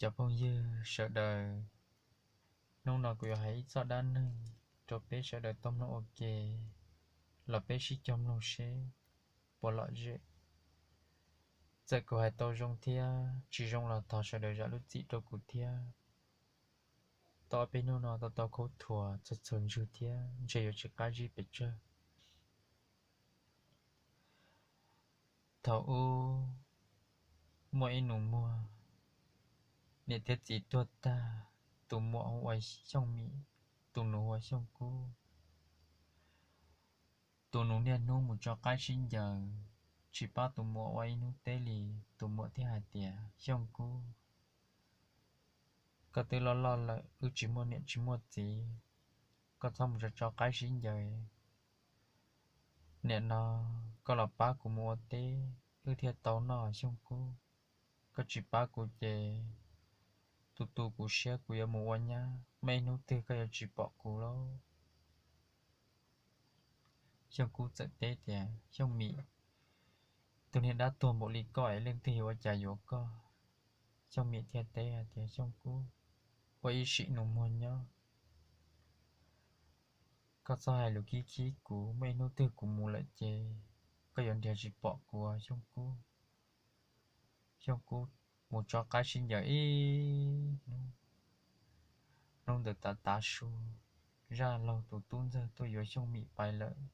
Cov phooj ywg sawv daws, hnub no kuv yuav hais ib txoj dab neeg rau peb sawv daws tau mloog ua ke, los peb sib cog mloog seb puas lom zem. Txawm kuv hais tau zoo thiab tsis zoo los thov sawv daws zam lub txim rau kuv thiab. Tau ob peb hnub no tau tau khaub thuas txog txog ntswg thiab ntshe yuav tsis qab zib pes tsawg. Thaum ub muaj ib nus muag, niam thiab txiv tuag tag, tus muam hu ua Xyooj Mim, tus nus hu ua Xyooj Kub. Tus nus niaj hnub mus tso qaib sib ncaws, tsis pab tus muam ua ib hnub teb li. Tus muam thiaj hais tias, Xyooj Kub, koj twb loj loj lawm, wb tsis muaj niam tsis muaj txiv, koj txhob mus tso tso qaib sib ncaws. Niam no koj los pab kuv mus ua teb, wb thiaj tau noj. Xyooj Kub, koj tsis pab kuv ces tu tu kuv siab, kuv yuav mus ua nyab, muaj ib hnub twg koj yuav tsis pom kuv lauj. Xyooj Kub txawm teb tias, Xyooj Mim, tus niag dab tuag npaum li koj es leej twg yuav ua cas yuav koj? Xyooj Mim thiaj teb hais tias, Xyooj Kub, ua ib sim nus muag nyob, koj txhob hais lus khib khib kuv, muaj ib hnub twg kuv mus lawm ces koj yuav nrhiav tsis pom kuv. Xyooj Kub, Xyooj Kub mus tso qaib sib ncaws ib hnub, hnub ntawd tav tav su, zaj laug tus tub ntxawg tuaj yuav Xyooj Mim pais lawm.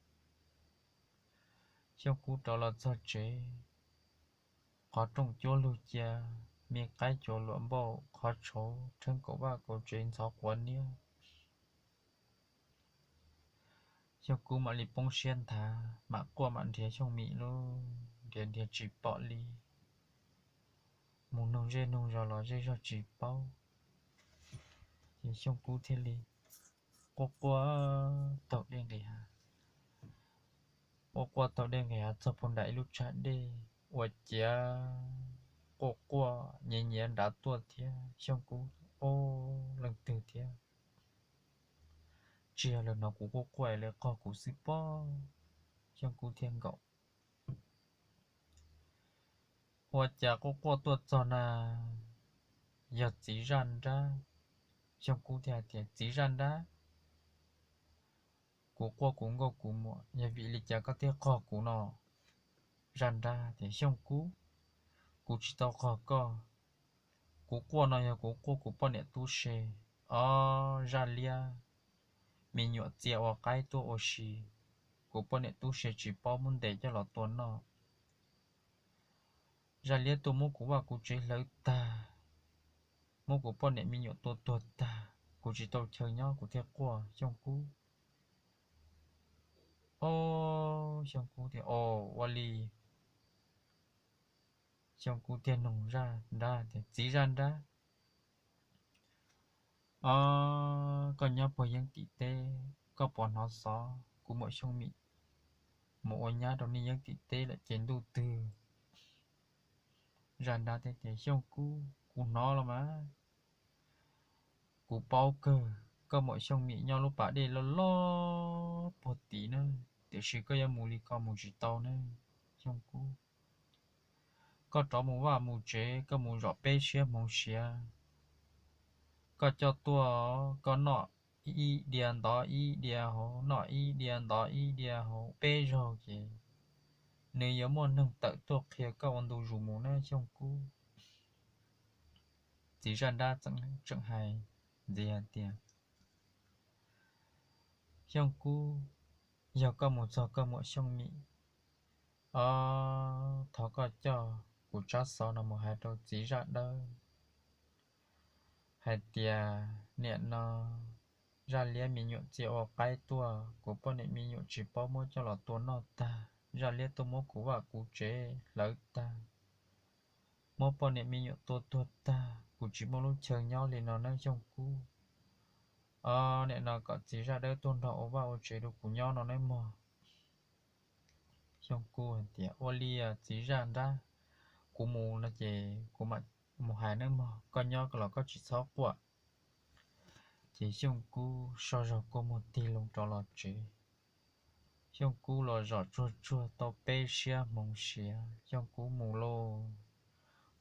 Xyooj Kub rov los txog tsev, qhov rooj cuab lug cia, me qaib cuav luam npauj, qhov tshauv rheeb kaum vaj kaum tsev ntxhov quav niab. Xyooj Kub mam li poob siab nthav, mam quaj mam nrhiav Xyooj Mim lauj, nrhiav nrhiav tsis pom li. Mus noog zej noog zos los zej zog tsis paub. Ces Xyooj Kub thiaj li quaj quaj taug dej nqis hav, quaj quaj taug dej nqis hav txog puag nram ib lub tshav dej, ua ciav quaj quaj nyiav nyiav nrad tuaj thiab. Xyooj Kub, Ob, leej twg thiab? Tsis yog lawm, hnov kuv quaj quaj lawv qog kuv xwb pob. Xyooj Kub thiaj nkaum, Ua cas quaj quaj tuaj txog na? Yog txiv Zaj Nrab. Xyooj Kub thiaj hais tias, Txiv Zaj Nrab, kuv quaj kuv nkauj kuv muam, yog vim li cas koj thiaj qog kuv no? Zaj Nrab tias, Xyooj Kub, kuv tsis tau qog koj. Kuv quaj no yog kuv quaj kuv poj niam tub se. Ob, Zaj Liab me nyuam txia ua qaib tuaj ua si, kuv poj niam tub se tsis paub muab ntes coj los tua noj. Zaj Liab tuaj muab kuv vaj kuv tsev hlawv tag, muab kuv poj niam me nyuam tua tuag tag, kuv tsis tau chaw nyob kuv thiaj quaj. Xyooj Kub, Ob, Xyooj Kub tias, Ob, ua li. Xyooj Kub thiaj nug Zaj Nrab tias, Txiv Zaj Nrab, ob, koj nyob puag Yeeb Tim teb, koj puas hnov xov kuv muam Xyooj Mim mus ua nyab rau nej Yeeb Tim teb lawm ces ntuj twg? Zaj Nrab teb tias, Xyooj Kub, kuv hnov los mas. Kuv paub kawg, koj muam Xyooj Mim nyob lub pas dej loj loj puag tid na, tiam sis koj yuav mus li ko mus tsis tau na. Xyooj Kub, koj rov mus vaj mus tsev, koj mus zom peb siab hmoov siav. Koj coj tuaj, koj noj ib diav ntov ib diav hauv, noj ib diav ntov ib diav hauv, peb zaug ces nws yuav muaj neeg tawm tuaj qhia koj ua ntu zus mus na Xyooj Kub. Txiv Zaj Nrab tseem hais ntxiv hais tias, Xyooj Kub, yog koj mus txog koj muam Xyooj Mim, ob, thov koj coj kuv tsab xov no mus hais rau txiv Zaj Dawb hais tias niam no Zaj Liab me nyuam txia ua qaib tuaj, kuv poj niam me nyuam tsis paub muab coj los tua noj tag, Zaj Liab tuaj muab kuv vaj kuv tsev hlawv tag, muab poj niam me nyuam tua tuag tag, kuv tsis muaj lub chaw nyob li no nawb Xyooj Kub. Ob, niam no kom txiv Zaj Dawb tuaj nrog ua vaj ua tsev rau kuv nyob no nawb mog. Xyooj Kub hais tias, Ua li txiv Zaj Nrab, kuv mus no ces kuv mam mus hais nawb mog, koj nyob los koj tsis txhob quaj. Ces Xyooj Kub so zog kua muag tig loo rov los tsev. Xyooj Kub los zom tsuag tsuag tau peb siab hmoov siav, Xyooj Kub mus lauj,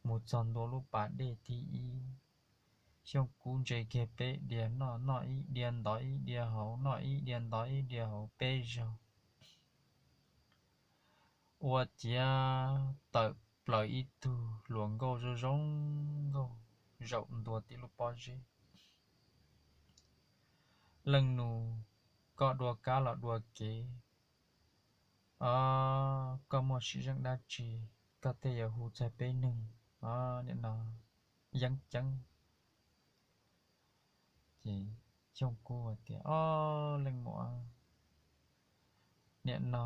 mus txog ntua lub pas dej thib ib, Xyooj Kub ntse kiag peb diav noj, noj ib diav ntov ib diav hauv, noj ib diav ntov ib diav hauv peb zaug, ua ciav tawm plaws ib tug hluas nkauj zoo zoo nkauj zaum ntua tim lub pob zeb. Leej nus, koj dua kab los dua kev, koj muaj sim zeej dab tsi, koj thiaj yuav hu txog peb neeg nim no yeeb ceeb? Ces Xyooj Kub tias, Ob leej muam, nim no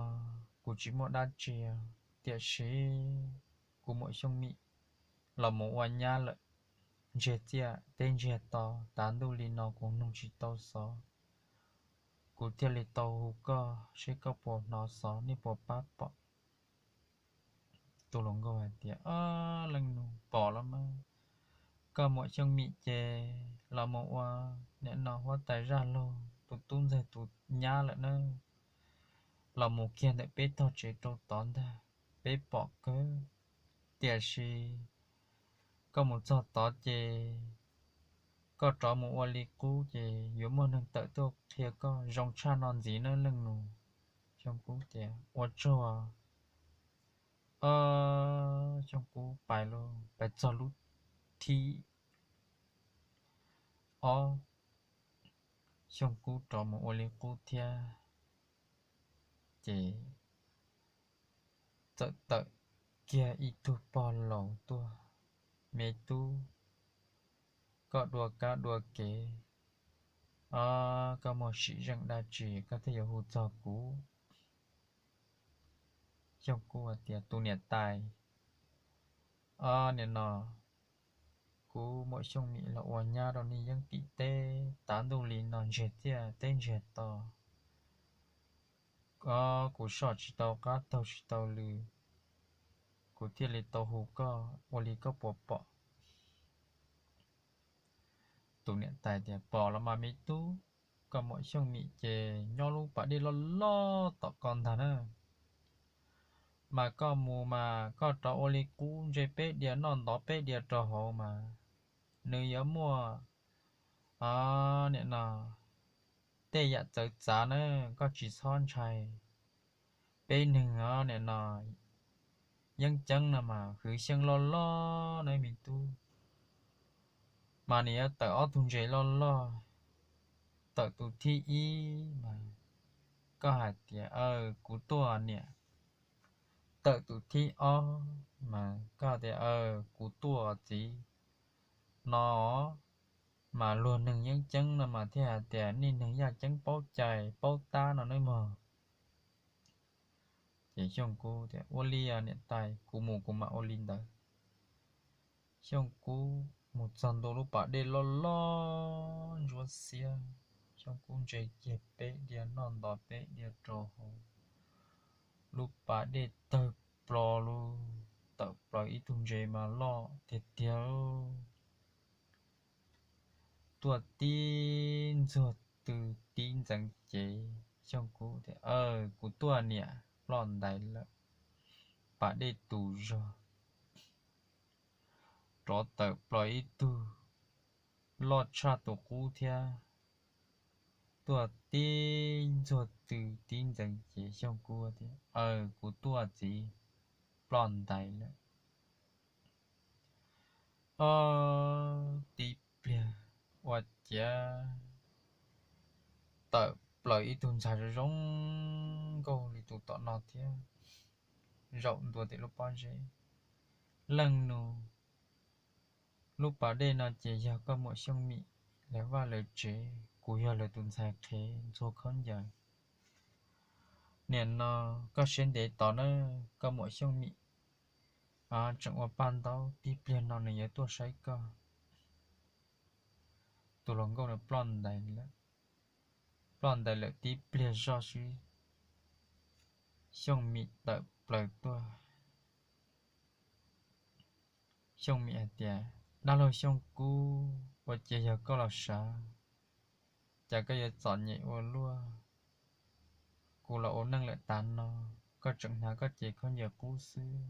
kuv tsis muaj dab tsi, tiam sis kuv muam Xyooj Mim los mus ua nyab lawm, ntsiag txiaj teb ntsiag to, tav ntuj li no kuv mloog tsis tau xov, kuv thiaj li tau hu koj seb koj puas hnov xov, nej puas pab pom. Tus hluas nkauj hais tias, Ob leej nus, pom los mas, koj muam Xyooj Mim ces los mus ua nim no huab tais zaj laug tus tub ntxawg tus nyab lawm na, los mus kiag ntawm peb tog tsev rau tod ntag, peb pom kawg. Tiam sis koj mus txog tod ces koj rov mus ua li qub ces yuav muaj neeg tawm tuaj qhia koj zoo tshaj no ntxiv na leej nus. Xyooj Kub tias, Ua tsaug. Xyooj Kub pais lauj, pais txog lub thib ob, Xyooj Kub rov mus ua li qub thiab, ces txawm tawm kiag ib tug pog laus tuaj, Me tub, koj dua kab dua kev, koj muaj sim zeej dab tsi koj thiaj yuav hu txog kuv? Xyooj Kub tias, Tus niam tais, nim no kuv muam Xyooj Mim los ua nyab rau nej yeeb tim teb, tav ntuj li no ntsiag txiaj teb ntsiag to, kuv soj tsis tau qab taug tsis tau lw, kuv thiaj li tau hu koj ua li koj puas pom? Tus niam tais tias, Pom los mas me tub, koj muam Xyooj Mim ces nyob lub pas dej loj loj tom ko ntag na. Mas koj mus mas koj rov ua li qub ntse peb diav noj ntov peb diav rau hauv mas nws yuav muaj nim no tej yam txawv txav na, koj tsis txhob ntshai. Peb neeg os nim no yeeb ceeb no mas hwv xyeeb loj loj na me tub, mas nws yuav tawm ob tug ntses loj loj. Tawm tus thib ib mas koj hais tias, Aw, kuv tuaj niam. Tawm tus thib ob mas koj tias, Aw, kuv tuaj txiv. No mas luag neeg yeeb ceeb no mas thiaj hais tias nej neeg yaj ceeb paub cai paub tab no nawb mog. Ces Xyooj Kub tias, Ua li niam tais, kuv mus kuv mam ua li ntawd. Xyooj Kub mus txog ntua lub pas dej loj loj ntsuab xiab, Xyooj Kub ntse kiag peb diav noj ntov peb diav rau hauv, lub pas dej tawg plo lug, tawm plaws ib tug ntses mas loj tiag tiag, tuaj tib ntxuag tw tib ntxeev cev. Xyooj Kub tias, Aw, kuv tuaj niam. Ploj ntais lawm, pas dej tus zog, rov tawm plaws ib tug loj tshaj tus qub thiab, tuaj tib ntxuag tw tib ntxeev cev. Xyooj Kub tias, Aw, kuv tuaj txiv. Ploj ntais lawm. Ob, tib pliag ua ciav tawm plaws ib tug ntxhais zoo zoo nkauj li tus tom no thiab, zaum ntua tim lub pob zeb. Leej nus, lub pas dej no ces yog koj muam Xyooj Mim lawv vaj lawv tsev, kuv yog lawv tus ntxhais qhev ntxhua khaub ncaws. Nim no koj siab ntev tos na, koj muam Xyooj Mim tseem ua paj ntaub, tib pliag no nws yuav tuaj saib koj. Tus hluas nkauj no ploj ntais lawm. Ploj ntais lawm tib pliag zoj xwb, Xyooj Mim tawm plaws tuaj. Xyooj Mim hais tias, Dab laug Xyooj Kub, ua ciav yog koj los sav, cas koj yuav txom nyem ua luaj. Kuv los ua neej lawm tas no, koj tseem hnav koj cev khaub ncaws qub xwb.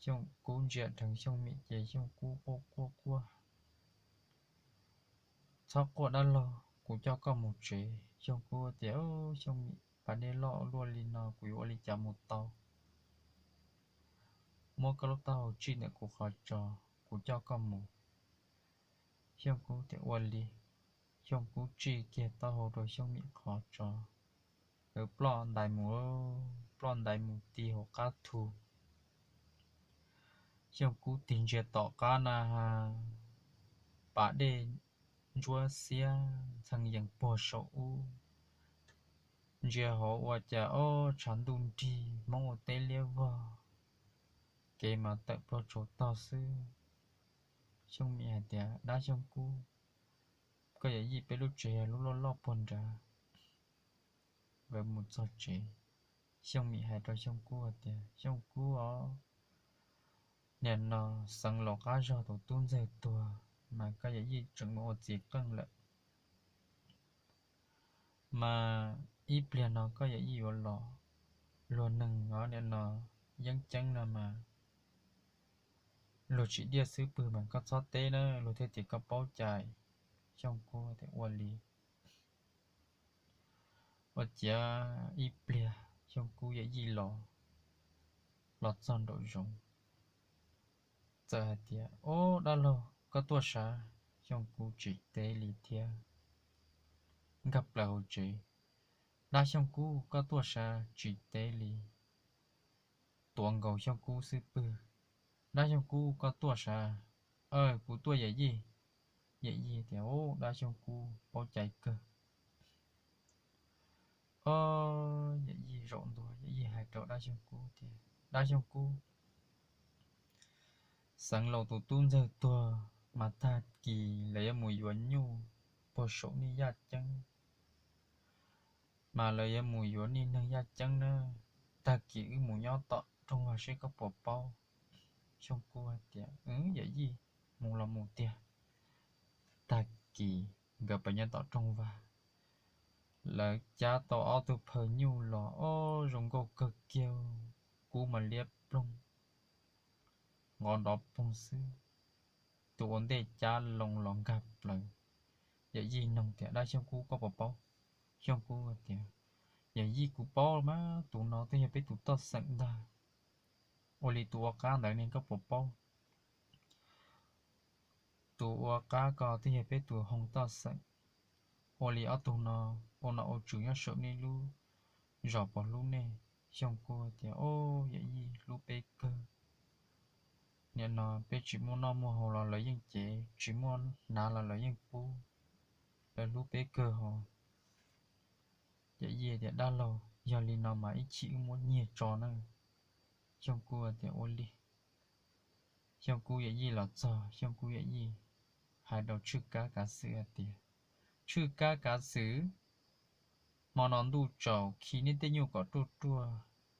Xyooj Kub ntsia dheev Xyooj Mim ces Xyooj Kub quaj quaj quaj. Txhob quaj dab laug, kuv coj koj mus tsev. Xyooj Kub tias, Xyooj Mim, pas dej loj luaj li no kuv yuav ua li cas mus tau? Muab koj lub taub hau tsij ntawm kuv qhov tsos, kuv coj koj mus. Xyooj Kub tias, Ua li. Xyooj Kub tsij kiag taub hau rau Xyooj Mim qhov tsos, nkawd ploj ntais mus, ploj ntais mus ti hauv qab thu. Xyooj Kub tig ntsia tom qab na, pas dej ntsuab xiab ntxhee yees puag saum ub. Ntsia hauv ua cas ob tshav ntuj nrig, Hmoob ua teb liab vog, kev mas tawm plaws tsaus tog xwb. Xyooj Mim hais tias, Dab Xyooj Kub, koj yawm yij peb lub tsev yog lub loj loj puag nrad. Nkawd mus txog tsev, Xyooj Mim hais rau Xyooj Kub hais tias, Xyooj Kub os, nim no xeev laus qab zog tus tub ntxawg tuag, mas koj yawm yij tseem mus ua txiv qeej lawm. Mas ib pliag no koj yawm yij yuav los, luag neeg os nim no yeeb ceeb no mas luag tsim diaj xwb pwg mas koj txhob teb na, luag thiaj tias koj paub cai. Xyooj Kub tias, Ua li. Ua ciav ib pliag Xyooj Kub yawm yij los, los txog nraum zoov, txawm hais tias, Ob, dab laug, koj tuaj sav? Xyooj Kub tsis teb li thiab, nkag plaws hauv tsev. Dab Xyooj Kub, koj tuaj sav? Tsis teb li, tuav nkaus Xyooj Kub xwb pwg. Dab Xyooj Kub, koj tuaj sav? Aw, kuv tuaj yawm yij. Yawm yij tias, Ob, dab Xyooj Kub paub cai kawg. Ob, yawm yij zaum ntua, yawm yij hais rau dab Xyooj Kub tias, Dab Xyooj Kub, xeev laus tus tub ntxawg tuag mas tag kis lawv yuav mus yuav nyuj puag saum nej yaj ceeb, mas lawv yuav mus yuav nej neeg yaj ceeb na. Tag kis wb mus nyob tom rooj vag seb koj puas paub. Xyooj Kub hais tias, Yawm yij, mus los mus tiag. Tag kis nkawd pas nyob tom rooj vag, lawv cab tau ob tug phaw nyuj los, ob, zoo nkauj kawg kiag, kub mas liab ploog, nqov nrov poog xwb. Tus ua ntej cab loo los nkag plaws. Yawm yij nug tias, Dab Xyooj Kub, koj puas paub? Xyooj Kub tias, Yawm yij, kuv paub mas, tus no twb yog peb tus toj xeem ntag. Ua li tus ua qab ntawd ne koj puas paub? Tus ua qab ko twb yog peb tus hoo toj xeem. Ua li ob tug no ua nom ua tswv nyob saum nej lub zos puas hlub nej? Xyooj Kub tias, Ob, yawm yij, hlub peb kawg. Nim no peb tsis muaj noj muaj haus los lawv yeej cev, tsis muaj hnav los lawv yeej pub, lawv hlub peb kawg hos. Yawm yij tias, Dab laug, yog li no mas ib chim wb muab nyiag tso na. Xyooj Kub tias, Ua li. Xyooj Kub yawm yij los txog, Xyooj Kub yawm yij hais rau Tshwj Kab Kav Xwm hais tias, Tshwj Kab Kav Xwm, hmo no ntuj tsaus, khi nej tej nyuj kom ruaj ruaj,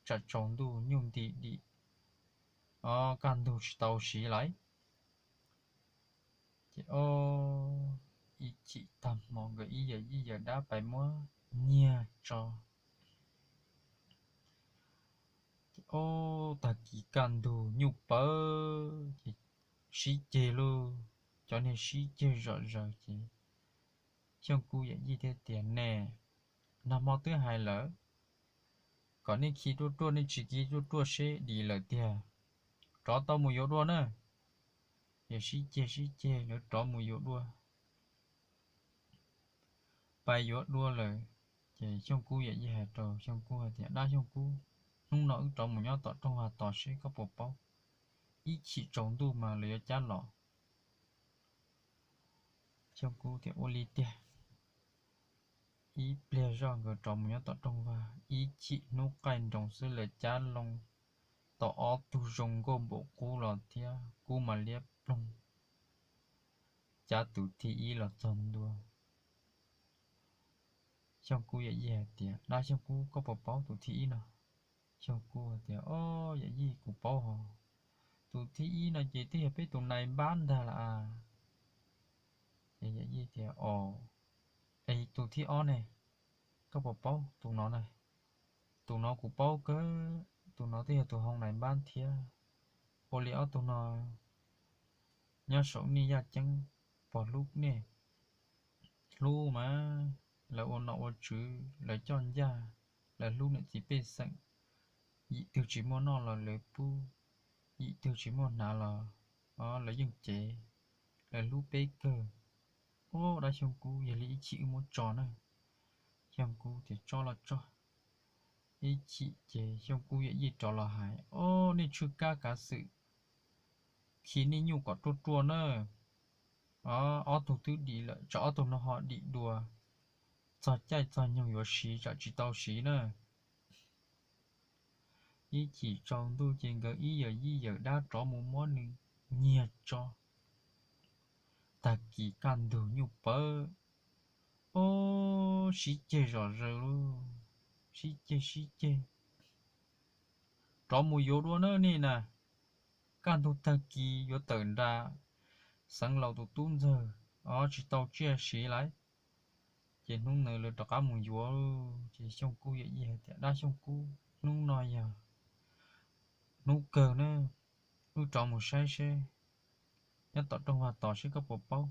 tsam tsaus ntuj nyuj nti dim, o, kaj ntug tsis tau siv lawm. Ces ob, ib chim tag hmo nkawd ib yawm yij yawm dab pais muab nyiag tso. Ces ob, tag kis kaj ntug nyuj pawv ces sib ceg lauj, cov niag sib ceg zom zaws ces Xyooj Kub yawm yij thiaj tias, Nej, nag hmo twb hais lawm kom nej khi ruaj ruaj, nej tsis khi ruaj ruaj seb dim lawm tiag. Rov tau mus yuav dua na. Ces sib ceg sib ceg lawv rov mus yuav dua. Pais yuav dua lawm, ces Xyooj Kub yawm yij hais rau Xyooj Kub hais tias, Dab Xyooj Kub, hnub no wb rov mus nyob tom rooj vag tos seb koj puas paub, ib chim tsaus ntuj mas lawv yuav cab los. Xyooj Kub tias, Ua li tiag. Ib pliag zoj nkawd rov mus nyob tom rooj vag, ib chim hnub qaij nroos xwb lawv cab loo tau ob tug zoo nkauj npaum qub los thiab, kub mas liab ploog, cab tus thib ib los txog ntua. Xyooj Kub yawm yij hais tias, Dab Xyooj Kub, koj puas paub tus thib ib no? Xyooj Kub tias, Ob, yawm yij, kuv paub hos, tus thib ib no ces twb yog peb tus nais npab ntag las. Ces yawm yij tias, Os, es tus thib ob ne, koj puas paub tus no na? Tus no kuv paub kawg, tus no twb yog tus hoo nais npab thiab. Ua li ob tug no nyob saum nej yaj ceeb pog hlub nej, hlub mas, lawv ua nom ua tswv, lawv coj ncaj, lawv hlub niam txiv pej xeem. Yim twg tsis muaj noj los lawv pub, yim twg tsis muaj hnav los, o, lawv yeej cev, lawv hlub peb kawg. Ua dab Xyooj Kub, yog li ib chim wb muab tso na. Xyooj Kub tias tso los tso. Ib chim ces Xyooj Kub yawm yij rov los hais, o, nej tshwj kab kav xwm khi nej nyuj kom ruaj ruaj na. O, ob tug twb dim lawm, tsam ob tug no ho dim dua, txog caij txog nyoog yuav siv tsam tsis tau siv na. Ib chim tsaus ntuj ces nkawd ib yawm yij yawm dab rov mus muab nws nyiag tso. Tag kis kaj ntug nyuj pawv, o, sib ceg zom zaws lauj, sib ceg sib ceg. Rov mus yuav dua na nej na, kaj ntug tag kis yuav tawm nram Xeev Laus tus tub ntxawg, o, tsis tau tsiaj siv lawm. Ces hnub ntawd lawv rov qab mus yuav, ces Xyooj Kub yawm yij hais tias dab Xyooj Kub, hnub no yog hnub kawg na, wb rov mus saib seb, nyob tom rooj vag tos seb koj puas paub.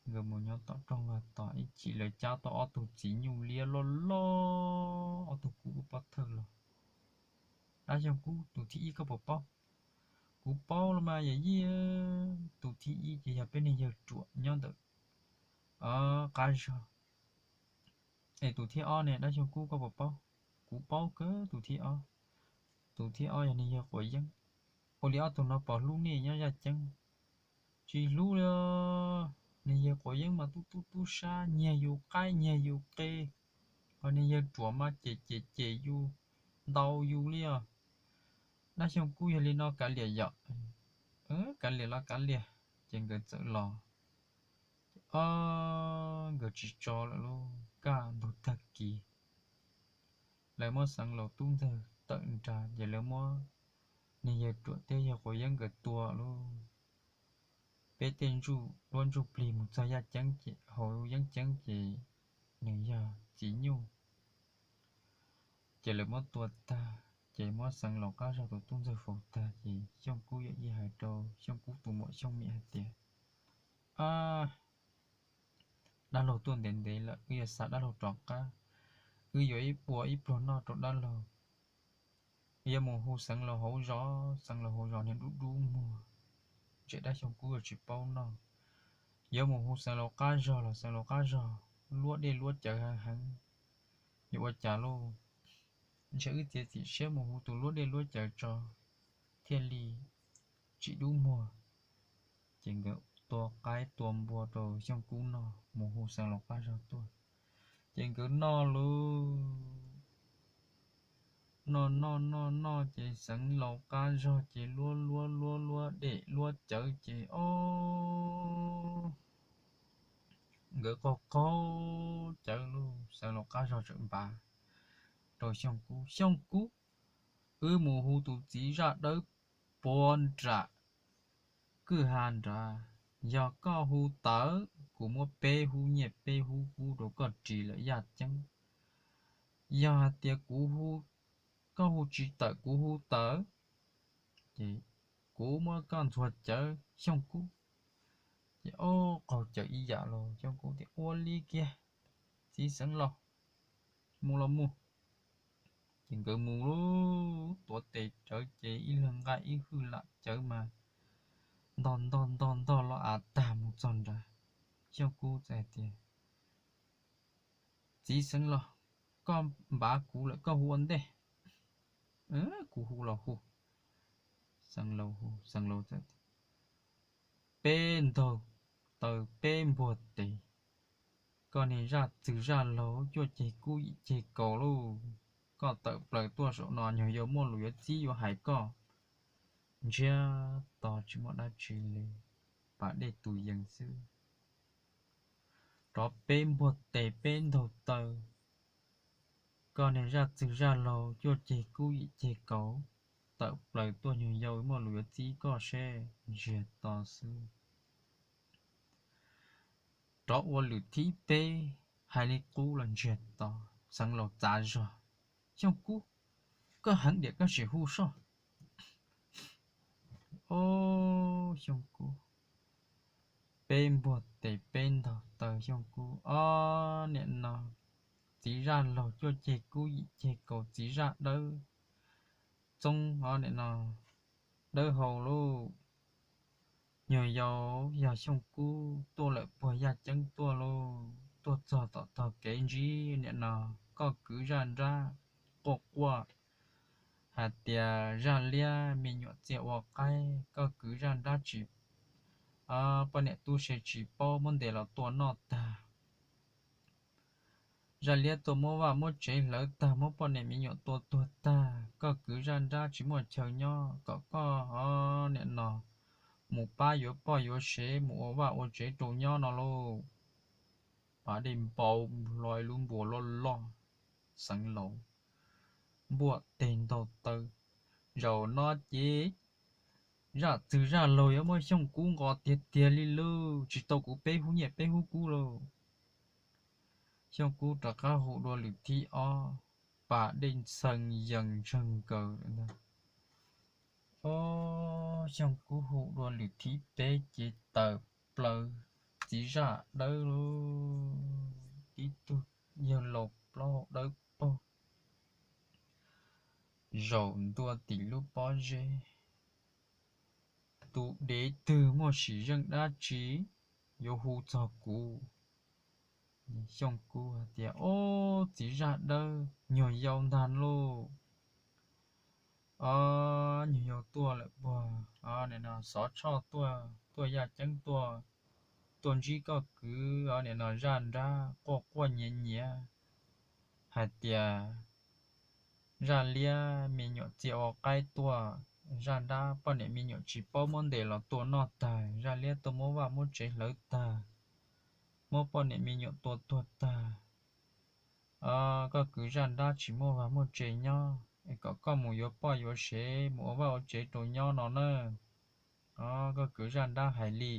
Nkawd mus nyob tom rooj vag tos ib chim lawv cab tau ob tug txiv nyuj liab loj loj, ob tug kub pob thawj los. Dab Xyooj Kub, tus thib ib koj puas paub? Kuv paub los mas yawm yij, tus thib ib ces yog peb niag yawg ruam nyob ntawm qab zog. Es tus thib ob ne dab Xyooj Kub koj puas paub? Kuv paub kawg tus thib ob. Tus thib ob yog niag yawg quav yeeb. Ua li ob tug no puas hlub nej nyob yaj ceeb? Tsis hlub li. Niag yawg quav yeeb mas tub tub tub sab, nyiag yus qaib nyiag yus qe, ho niag yawg ruam mas cem cem cem yus, ntaus yus li os. Dab Xyooj Kub, yog li no kav liam yom. Kav liam los kav liam. Ces nkawd txawm los. O, nkawd tsis tso lawm lauj, kaj ntug tag kis lawv muab Xeev Laus tub ntxawg tawm nrad ces lawv muab niag yawg ruam thiab yawg quav yeeb nkawd tua lauj. Peb tej ntsuj duab ntsuj plig mus txog yaj ceeb ces, hauv yeeb ceeb ces nws yog txiv nyuj. Ces lawv muab tua tag, ces muab Xeev Laus qab zog tus tub ntxawg faus tag ces Xyooj Kub yawm yij hais rau Xyooj Kub tus muam Xyooj Mim hais tias, a, dab laug tuaj ntev ntev lawm, wb yuav xa dab laug rov qab, wb yuav ib ua ib pluag noj rau dab laug. Yuav mus hu Xeev Laus hauv zos, Xeev Laus hauv zos niag dub dub muag, ntshe dab Xyooj Kub yuav tsis paub noj. Yuav mus hu Xeev Laus qab zog los Xeev Laus qab zog luab dej luab cawv heev heev, yuav ua cas lauj? Ntshe wb txiav txim siab mus hu tus luab dej luab cawv tso thiaj li tsis dub muag. Ces nkawd tua qaib tua npua rau Xyooj Kub noj, mus hu Xeev Laus qab zog tuaj. Ces nkawd noj lauj, noj noj noj noj ces Xeev Laus qab zog ces luab luab luab luab dej luab cawv ces o, nkawd qaug qaug cawv lauj, Xeev Laus qab zog txawm npav rau Xyooj Kub, Xyooj Kub, wb mus hu tus txiv zaj dawb puag nram kwj ha nrad, yog koj hu tawm kuv muab peb hub nyiaj peb hub kub rau koj ris lawm yaj ceeb. Yog hais tias kuv hu, koj hu tsis tawm kuv hu tawm, ces kuv muab koj ntxuag cawv Xyooj Kub. Ces o, qaug cawv ib yam los Xyooj Kub tias ua li kiag, txiv Xeev Laus, mus los mus. Ces nkawd mus lauj, tuav tes rawv ces ib leeg nqa ib hwj lam cawv mas ntog ntog ntog ntog los av tag mus txog nrad. Xyooj Kub txawm hais tias, txiv Xeev Laus, koj npav kuv lawm koj hu ua ntej. Kuv hu los hu. Xeev Laus hu, Xeev Laus txawm tias, peb ntaug taw peb npuag tes, koj niag zaj txwg zaj laug cuaj ceg kub yim ceg kaus lauj. Koj tawm plaws tuaj saum no nyuag yau muaj lus yuav txib yuav hais koj. Ntsiag to tsis muaj dab tsi li, pas dej tus yees xwb. Rov peb npuag tes peb ntaug taw, koj niag zaj txwg zaj laug cuaj ceg kub yim ceg kaus, tawm plaws tuaj nyuag yau muaj lus yuav txib koj seb. Ntsiag to xwb. Rov ua lwm thib peb, hais li qub los ntsiag to. Xeev Laus txav zog, Xyooj Kub, koj heev diam koj sim hu soj. O, Xyooj Kub, peb npuag tes peb ntaug taw Xyooj Kub, ob niam no, txiv zaj laug cuaj ceg kub yim ceg kaus txiv zaj dawb txoob, ob niam no, dawb hau lauj. Nyuag yau yog Xyooj Kub tuaj lawm puag yaj ceeb tuaj lauj, tuaj txog tom tog kev ntsib niam no, koj kwv zaj nrab quaj quaj hais tias zaj liab me nyuam txia ua qaib, koj kwv zaj nrab tsis, poj niam tub se tsis paub muab ntes los tua noj tag. Zaj liab tuaj muab vaj muab tsev hlawv tag, muab poj niam me nyuam tua tuag tag, koj kwv zaj nrab tsis muaj chaw nyob kom koj, ob niam no, mus pab yuav poj yuav sev mus ua vaj ua tsev rau nyob no lauj. Pas dej npau hlo ib lub npuas loj loj, xeev laus npuaj teg ntaug taw. Zaum no ces zaj txwg zaj laug yuav muab Xyooj Kub nqos tiag tiag li lauj, tsis tau kuv peb hub nyiaj peb hub kub lauj. Xyooj Kub rov qab hu dua lwm thib ob, pas dej ntxhee yees ntseg nkaws ntag. Ob, Xyooj Kub hu dua lwm thib peb ces tawm plaws txiv zaj dawb lauj, ib tug yawg laus plaub hau dawb paug zaum ntua tim lub pob zeb. Tus dev twg muaj sim zeej dab tsi yuav hu txog kuv. Xyooj Kub hais tias, ob, txiv zaj dawb, nyuag yau ntag lauj. Ob, nyuag yau tuaj lawm puag, ob, nim no xov tshoj tuaj, tuaj yaj ceeb tuaj, tuaj ntsib koj kwv, ob, nim no zaj nrab quaj quaj nyiav nyiav hais tias zaj liab me nyuam txia ua qaib tuaj, zaj nrab poj niam me nyuam tsis paub muab ntes los tua noj tag, zaj liab tuaj muab vaj muab tsev hlawv tag, muab poj niam me nyuam tua tuag tag. Koj kwv zaj nrab tsis muaj vaj muaj tsev nyob es kom koj mus yuav poj yuav sev mus ua vaj ua tsev rau nyob no na. Koj kwv zaj nrab hais li.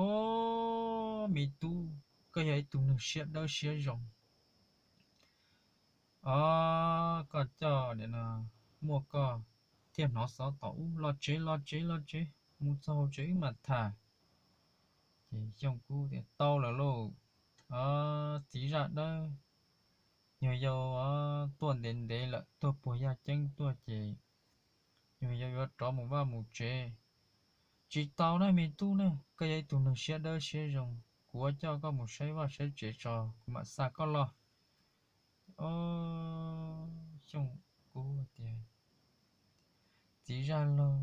Ob, me tub, koj yog ib tug neeg siab dawb siab zoo. Ob, koj coj nim no muaj koj thiaj hnov xov tom ub, los tsev los tsev los tsev, mus txog hauv tsev wb mam tham. Ces Xyooj Kub tias, tau lawm lauj. Ob, txiv zaj dawb, nyuag yau tuaj ntev ntev lawm, tuaj puag yaj ceeb tuaj ces nyuag yau yuav rov mus vaj mus tsev. Tsis tau na me tub na, koj yog ib tug neeg siab dawb siab zoo, kuv yuav coj koj mus saib vaj saib tsev tso kuv mam xa koj los. Ob, Xyooj Kub tias, txiv zaj laug,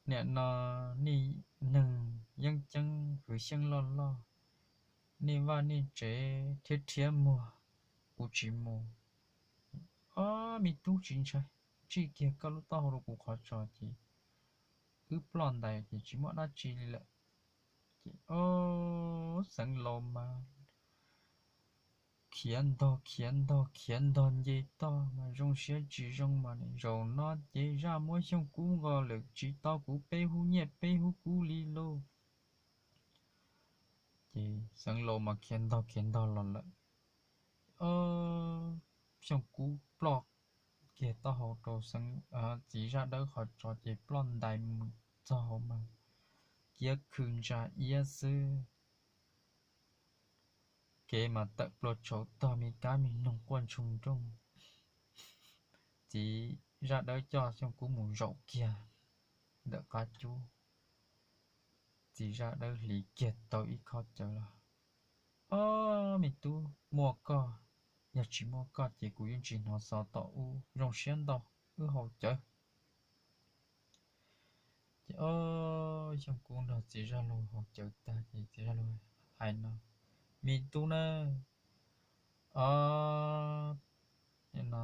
nim no nej neeg yeeb ceeb hwv xyeeb loj loj, nej vaj nej tsev thiab rhiab muag, kuv tsis mus. Ob, me tub tsis ntshai, tsij kiag koj lub taub hau rau kuv qhov tso ces wb ploj ntais ces tsis muaj dab tsi li lawm. Ces ob, xeev laus mas khiav ntog khiav ntog khiav ntog nce toj mas zoo siab tsis zoo mas zaum no ces zaj muab Xyooj Kub nqos lawm tsis tau kuv peb hub nyiaj peb hub kub li lauj. Ces xeev laus mas khiav ntog khiav ntog los lawm. Ob, Xyooj Kub ploj kiag taub hau rau txiv zaj dawb qhov tso ces ploj ntais mus txog hauv mas kiav khw ntsa iab xwb. Kev mas tawm plua tshauv tog, me kab me noog quaj ntshoo nrooj. Txiv zaj dawb coj Xyooj Kub mus zaum kiag ntawm qab cub, txiv zaj dawb hliv kiag tau ib khob cawv los, ob, me tub, muaj koj, yog tsis muaj koj ces kuv yeej tsis hnov xov tom ub, zoo siab ntau, wb haus cawv. Ces ob, Xyooj Kub nrog txiv zaj laug haus cawv tag ces txiv zaj laug hais no, me tub na, ob, no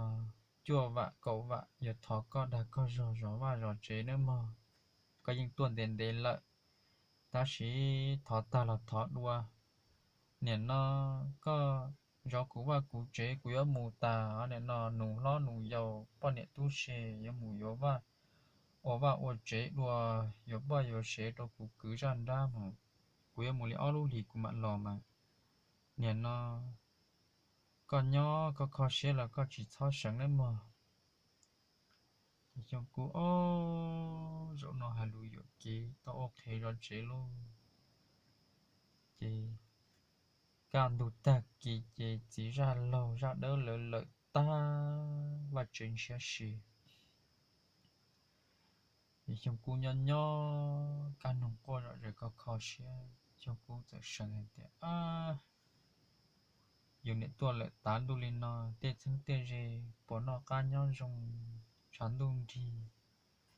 cuaj vam kaum vam yuav thov koj dag koj zog zov vaj zov tsev nawb mog. Koj yeej tuaj ntev ntev lawm, tab sis thov tag los thov dua. Nim no koj zov kuv vaj kuv tsev kuv yuav mus tas, nim no nus hlob nus yau poj niam tub se yuav mus yuav vaj, ua vaj ua tsev dua, yuav poj yuav sev rau kuv kwv zaj nrab mas kuv yuav mus li ob lub hlis kuv mam los mas. Nim no koj nyob koj kho siab los koj tsis txhob seev nawb mog. Xyooj Kub, ob, zaum no hais lus yuam kev tau ua qhev zov tsev lauj. Ces kaj ntug tag kis ces txiv zaj laug zaj dawb lawv lawm tag vaj tsev ntshiab si. Ces Xyooj Kub nyob nyob kaj ntug quaj zom zaws kho kho siab, Xyooj Kub txawm seev hais tias, yus niam tuaj lawm tav ntuj li no, tej txheeb tej ze puas noj qab nyob zoo, tshav ntuj nrig,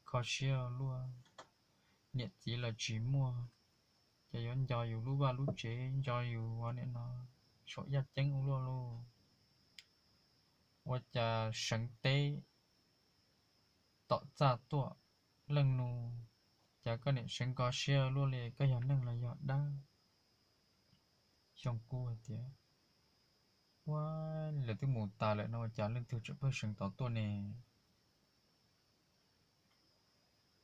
kho siab luaj, niam txiv los tsis muaj, ces yuav nco yus lub vaj lub tsev, nco yus ua niam no saum yaj ceeb ua luaj lauj. Ua cas seev teb tom txaj tuaj, Leej Nus, cas koj niam seev kho siab luaj li, koj yog neeg los yog dab? Xyooj Kub hais tias, ua, lawv twb mus tas lawm no ua cas leej twg tseem pheej seev tod tuaj ne?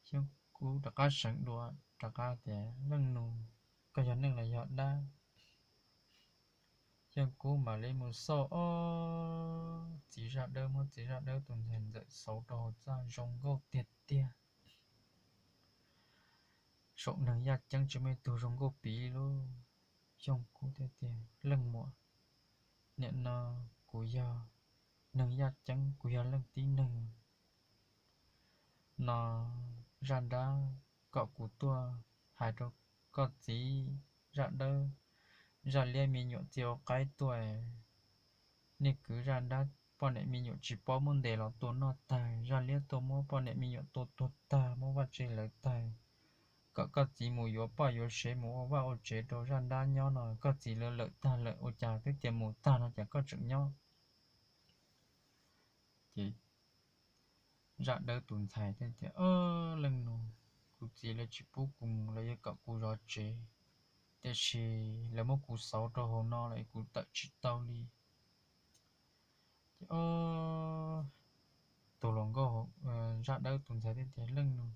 Xyooj Kub rov qab seev dua rov qab tias, Leej Nus, koj yog neeg los yog dab? Xyooj Kub mam li mus xauj, ob, txiv zaj dawb muab txiv zaj dawb tus ntxhais ntxawm xauv rau hauv txaj zoo nkauj tiag tiag. Saum neeg yaj ceeb tsis muaj ib tug zoo nkauj piv lauj. Xyooj Kub thiaj tias, Leej muam, niam no kuv yog neeg yaj ceeb, kuv yog leej tib neeg no, zaj dab kom kuv tuaj hais rau koj txiv zaj dawb, zaj liab me nyuam txia ua qaib tuaj, nej kwv zaj dab poj niam me nyuam tsis paub muab ntes los tua noj tag, zaj liab tuaj muab poj niam me nyuam tua tuag tag, muab vaj tse lawv tag, kom koj txiv mus yuav poj yuav sev mus ua vaj ua tsev rau zaj dab nyob no, koj txiv lawv lawm tag lawm ua cas twb tias mus tag no cas koj tseem nyob? Ces zaj dawb tus ntxhais thiaj tias, Leej Nus, kuv txiv lawv tsis pub kuv mus, lawv yuav kom kuv zov tsev, tiam sis lawv muab kuv xauv rau hauv no lawm kuv tawm tsis tau li. Ces tus hluas nkauj zaj dawb tus ntxhais thiaj tias, Leej Nus,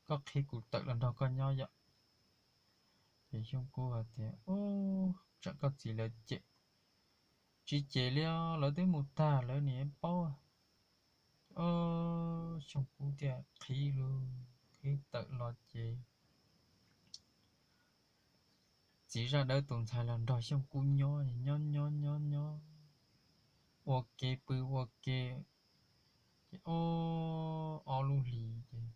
koj qhib kuv tawm los nrog koj nyob yom. Ces Xyooj Kub hais tias, Tsam koj txiv lawv cem. Tsis cem li os, lawv twb mus tag lawv niam paub. Xyooj Kub thiaj qhib lug, qhib tawm los ces txiv zaj dawb tus ntxhais los nrog Xyooj Kub nyob, nyob nyob nyob nyob, ua ke pw ua ke, ces ob lub hlis ces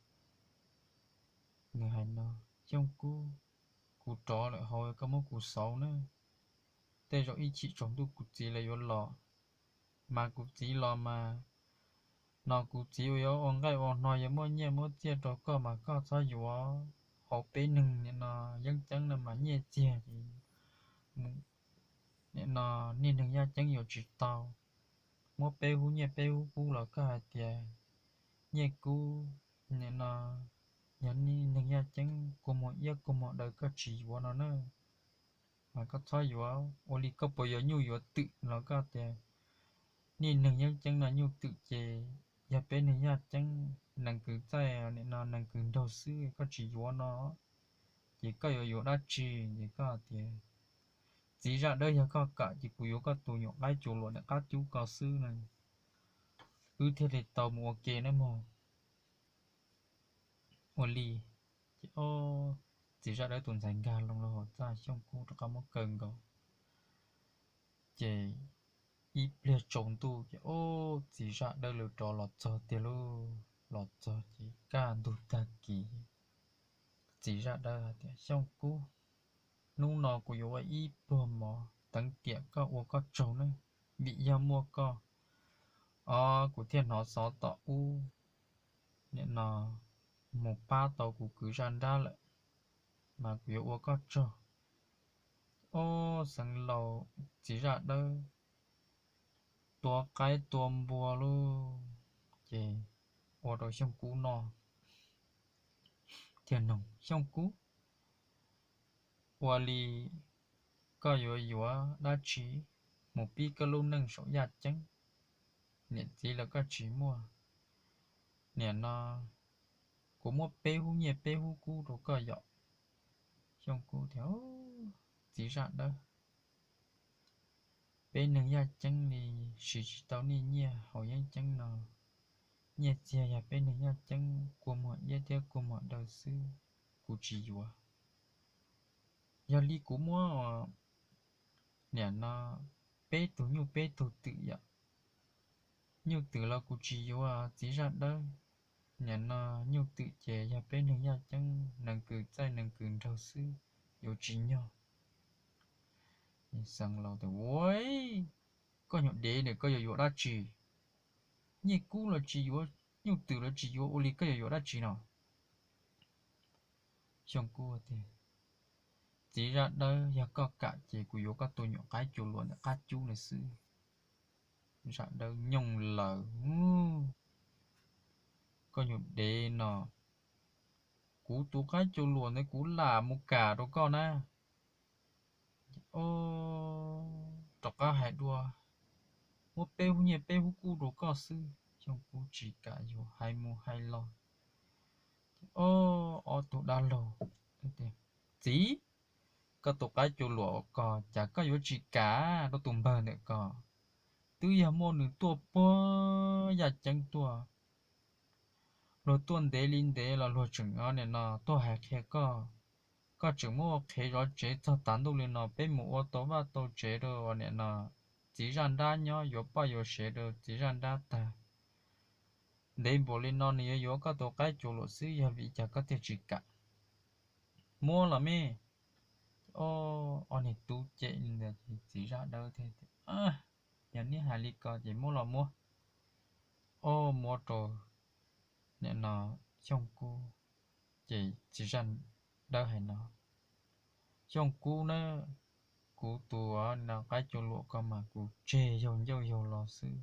nws hais no, Xyooj Kub, kuv rov lawm hauv, koj muab kuv xauv na, tej zaum ib chim tsaus ntuj kuv txiv lawv yuav los, mas kuv txiv los mas, no kuv txiv yuav ua nqaij ua hno, yuav muab nyiaj muab txiaj rau koj mas koj txhob yuav. Hauv peb neeg nim no yeeb ceeb no mas nyiaj txiag ces nim no niaj neeg yaj ceeb yuav tsis tau. Muab peb hub nyiaj peb hub kub los koj hais tias nyiaj kub, nim no yog niaj neeg yaj ceeb kua muag iab kua muag daw koj tsis yuav no na, mas koj txhob yuav. Ua li koj puas yuav nyuj yuav twm los koj tias niaj neeg yeeb ceeb no nyuj twm ces yog peb neeg yaj ceeb nees kwv txaij, nim no nees kwv nraug xwb koj tsis yuav no, ces koj yuav yuav dab tsi? Ces koj tias txiv zaj dawb yog koj kam ces kuv yuav koj tus nyuam qaib cuv luam niam qab cub ko xwb no, wb thiaj li tau mus ua ke nawb mog. Ua li ces ob, txiv zaj dawb tus ntxhais nkag loo rau hauv txaj, Xyooj Kub rov qab muab kaw nkaus. Ces ib pliag tsaus ntuj ces ob, txiv zaj dawb lawv rov los txog tiag lauj. Los txog ces kaj ntug tag kis, txiv zaj dawb hais tias, Xyooj Kub, hnub no kuv yuav ua ib pluag mov teev tiam koj ua koj tsaug nawb, vim yog muaj koj, o, kuv thiaj hnov xov tom ub, nim no mus pab tau kuv kwv zaj dab lawm, mas kuv yuav ua koj tsaug. Ob, xeev laus txiv zaj dawb tua qaib tua npua lauj, ces ua rau Xyooj Kub noj thiaj noog, Xyooj Kub, ua li koj yuav yuav dab tsi mus pib koj lub neej saum yaj ceeb? Niam txiv los koj tsis muaj. Nim no kuv muab peb hub nyiaj peb hub kub rau koj yom. Xyooj Kub tias, Txiv zaj dawb, peb neeg yaj ceeb li siv tsis tau nej nyiaj hauv yeeb ceeb no. Nyiaj txiag yog peb neeg yaj ceeb kua muag iab thiab kua muag daw xwb, kuv tsis yuav. Yog li kuv muab nim no peb tug nyuj peb tug twm yom. Nyuj twm los kuv tsis yuav txiv zaj dawb, nim no nyuj twm ces yog peb neeg yaj ceeb nees kws txaij nees kws nraug xwb, yuav tsis nyog. Xeev Laus tias, Ua, koj nyuam dev ne, koj yuav yuav dab tsi? Nyiaj kub los tsis yuav, nyuj twm los tsis yuav, ua li koj yuav yuav dab tsi no? Xyooj Kub tias, Txiv zaj dawb, yog koj kam ces kuv yuav koj tus nyuam qaib cua luam ntawm qab cub ntawd xwb. Zaj dawb nyooj lawm, Koj nyuam dev no, kuv tus qaib cua luam ntawd kuv lam mus kam rau koj na. Rov qab hais dua, muab peb hub nyiaj peb hub kub rau koj xwb. Xyooj Kub tsis kam yuav, hais mus hais los. Ob tug dab laug, Txiv, koj tus qaib cua luam ko cas koj yuav tsis kam rau tus npawg ntawm ko? Twb yog muaj nws tuaj puag yaj ceeb tuaj, luag tuaj ntev li ntev los luag tseem nim no tuaj hais qhia koj, koj tseem muab ua qhev zov tsev txog tav ntuj li no, peb mus ua tau vaj tau tsev rau nim no txiv zaj nrab nyob, yuav poj yuav sev rau txiv zaj nrab tag. Ntev npaum li no nws yuav yuav koj tus qaib cua luam xwb, yog vim cas koj thiaj tsis kam? Muab los me. Ob niag tub cem li ntawd ces txiv zaj dawb thiaj tias, Yog neb hais li ko ces muab los muab. Ob muab rau nim no Xyooj Kub, ces txiv zaj dawb hais no, Xyooj Kub na, kuv tus qaib cua luam ko mas kuv tseg yaug ncauj yaug lo xwb,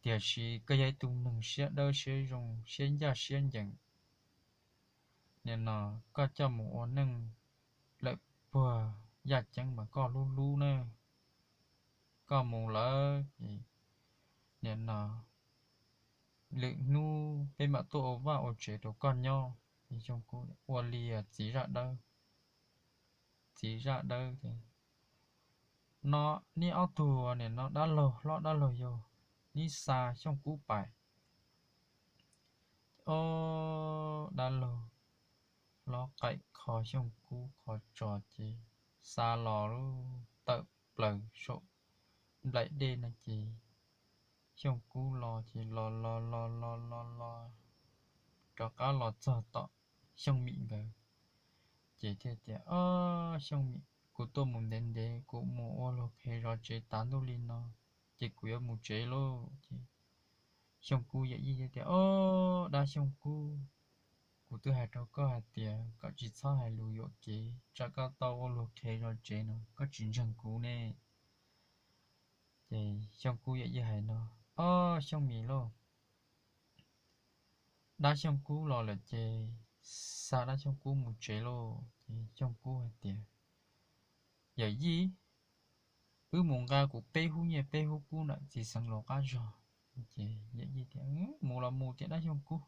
tiam sis koj yog ib tug neeg siab dawb siab zoo siab ncaj siab ncees. Nim no koj coj mus ua neej lawm puag yaj ceeb mas koj hlub hlub na. Koj mus lawm ces nim no lwm hnub peb mam tuaj ua vaj ua tsev rau koj nyob. Xyooj Kub, Ua li txiv zaj dawb. Txiv zaj dawb tias, No neb ob tug nim no dab laug hlob dab laug yau, neb xa Xyooj Kub pais. Ob dab laug hlob qaim kho Xyooj Kub qhov tso ces xa los lub tawm plaws saum nplaim dej no ces Xyooj Kub los ces los los los los los los rov qab los txog tom Xyooj Mim nkawd. Ces thiaj tias, Ob Xyooj Mim, kuv tuaj mus ntev ntev, kuv mus ua luag qhev zov tsev tav ntuj li no, ces kuv yuav mus tsev lauj. Ces Xyooj Kub yawm yij thiaj tias, Ob dab Xyooj Kub, kuv twb hais rau koj hais tias kom tsis txhob hais lus yuam kev, tsam koj tau ua luag qhev zov tsev no koj tsis ntseeg kuv ne. Ces Xyooj Kub yawm yij hais no, Ob Xyooj Mim lauj, dab Xyooj Kub los lawm ces xa dab Xyooj Kub mus tsev lauj. Ces Xyooj Kub hais tias, Yawm yij, wb mus nqa kuv peb hub nyiaj peb hub kub ntawm txiv xeev laus qab zog. Ces yawm yij tias, Mus los mus tias dab Xyooj Kub,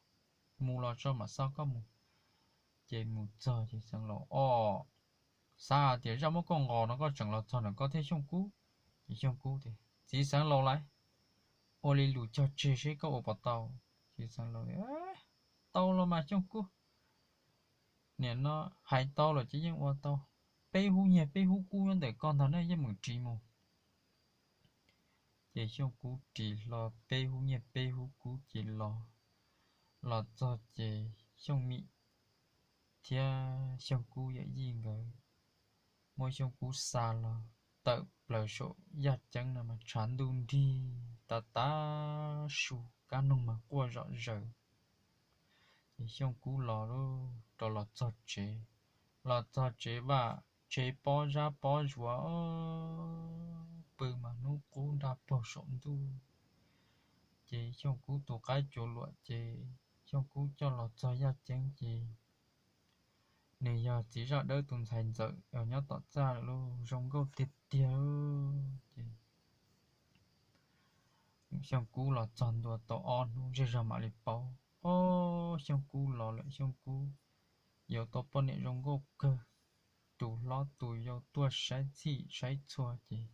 mus los tso mam xa koj mus. Ces mus txog ces xeev laus, Ob, xav tias zaj muab koj nqos no koj tseem los txog ntawm koj thiab Xyooj Kub. Ces Xyooj Kub tias, Txiv xeev laus lauj, ua li lus cog tseg seb koj ua puas tau. Txiv xeev laus, Tau los mas Xyooj Kub, nim no hais tau lawm ces yeej ua tau. Peb hub nyiaj peb hub kub nyob ntawm koj ntag na, yeej meem ris mus. Ces Xyooj Kub ris hlo peb hub nyiaj peb hub kub ces los, los txog ces Xyooj Mim thiab Xyooj Kub yawm yij nkawd muab Xyooj Kub xa los tawm plaws saum yaj ceeb no mas tshav ntuj nrig tas tas su, kab noog mas quaj zom zaws. Ces Xyooj Kub los lawm, rov los txog tsev, los txog tsev vaj tsev pob zab pob zuav, pw mas hnub qub nraj puag saum ntuj. Ces Xyooj Kub tus qaib cuav luam ces Xyooj Kub coj los txog yaj ceeb ces nws yog txiv zaj dawb tus ntxhais ntxawm nyob tom txaj lawm lauj, zoo nkauj tiag tiag. Ces Xyooj Kub los txog ntua tau ob hnub zej zog mam li paub, Ob, Xyooj Kub los lawm, Xyooj Kub yuav tau poj niam zoo nkauj kawg. Tus hlob tus yau tuaj saib txhij saib txhua ces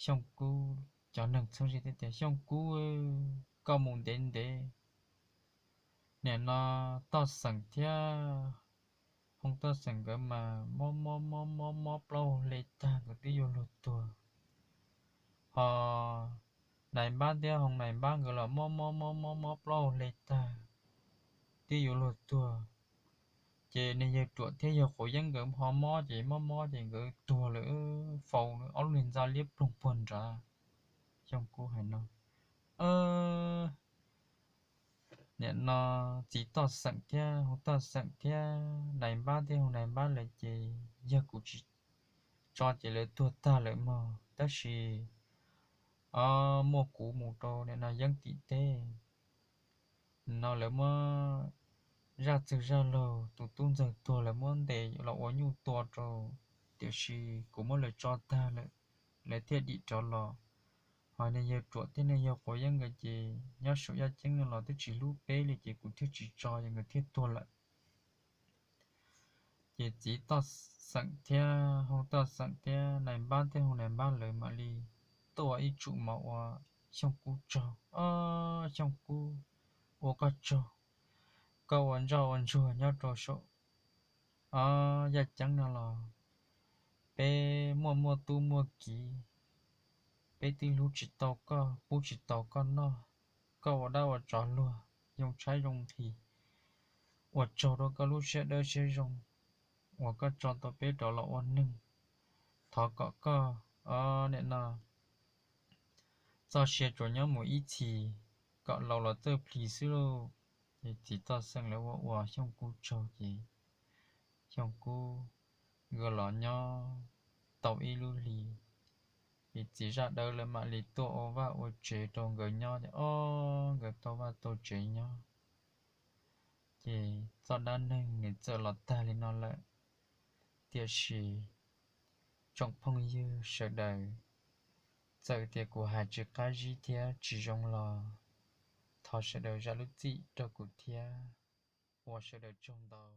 Xyooj Kub cov neeg txheeb ze thiaj tias, Xyooj Kub, koj mus ntev ntev, nim no toj xeem thiab hoob Toj Xeem nkawd mas mob mob mob mob mob plaub hau hle tag nkawd twb yuav luag tuag. Ho Nais Npab thiab Hoo Nais Npab nkawd los mob mob mob mob mob plaub hau hle tag twb yuav luag tuag. Ces niag yawg Ruam thiab yawg Quav Yeeb nkawd ho mob ces mob mob ces nkawd tuag lawm, faus ob lub niag ntxa liab ploog puag nrad. Xyooj Kub hais no, nim no txiv Toj Xeem thiab Hoo Toj Xeem thiab Nais Npab thiab Hoo Nais Npab lawm ces yog kuv tsis tso ces lawv tuag tag lawm mog, tab sis muaj kuv mus rau nim no Yeeb tim teb no lawv muab zaj txwg zaj laug tus tub ntxawg tuag lawv muab ntes los ua nyuj tua rau, tiam sis kuv muab lawv tso tag lawm, lawv thiaj dim rov los. Ho niag yawg Ruam thiab niag yawg Quav Yeeb nkawd ces nyob saum yaj ceeb no los twb tsis hlub peb li ces kuv thiaj tsis tso ces nkawd thiaj tuag lawm. Ces txiv Toj Xeem thiab Hoo Toj Xeem thiab Nais Npab thiab Hoo Nais Npab lawv mam li tuaj ib tsum mov ua Xyooj Kub tsaug. Ob, Xyooj Kub, ua koj tsaug, koj ua ntsoj ua ntsuag nyob rau saum ob yaj ceeb no los peb muaj muaj tub muaj kiv, peb twb hlub tsis tau koj, pub tsis tau koj noj, koj ua dab ua tsov luag, yoo tshaib zoo nqhis. Ua tsaug rau koj lub siab dawb siab zoo uas koj tso tau peb rov los ua neeg. Thov kom koj, o, nim no txoj sia tsuas nyob mus ib txhis, kom laus los txawj plhis xwb lauj. Ces txiv Toj Xeem lawv ua ua Xyooj Kub tsaug ces Xyooj Kub nkawd los nyob tau ib lub hli, ces txiv Zaj Dawb lawv mam li tuaj ua vaj ua tsev rau nkawd nyob ces ob nkawd tau vaj tau tsev nyob. Ces txoj dab neeg nws txawm los tag li no lawm. Tiam sis tsoom phooj ywg sawv daws, txawm tias kuv hais tsis qab zib thiab tsis zoo los thov sawv daws zam lub txim rau kuv thiab. Ua sawv daws tsaug ntau.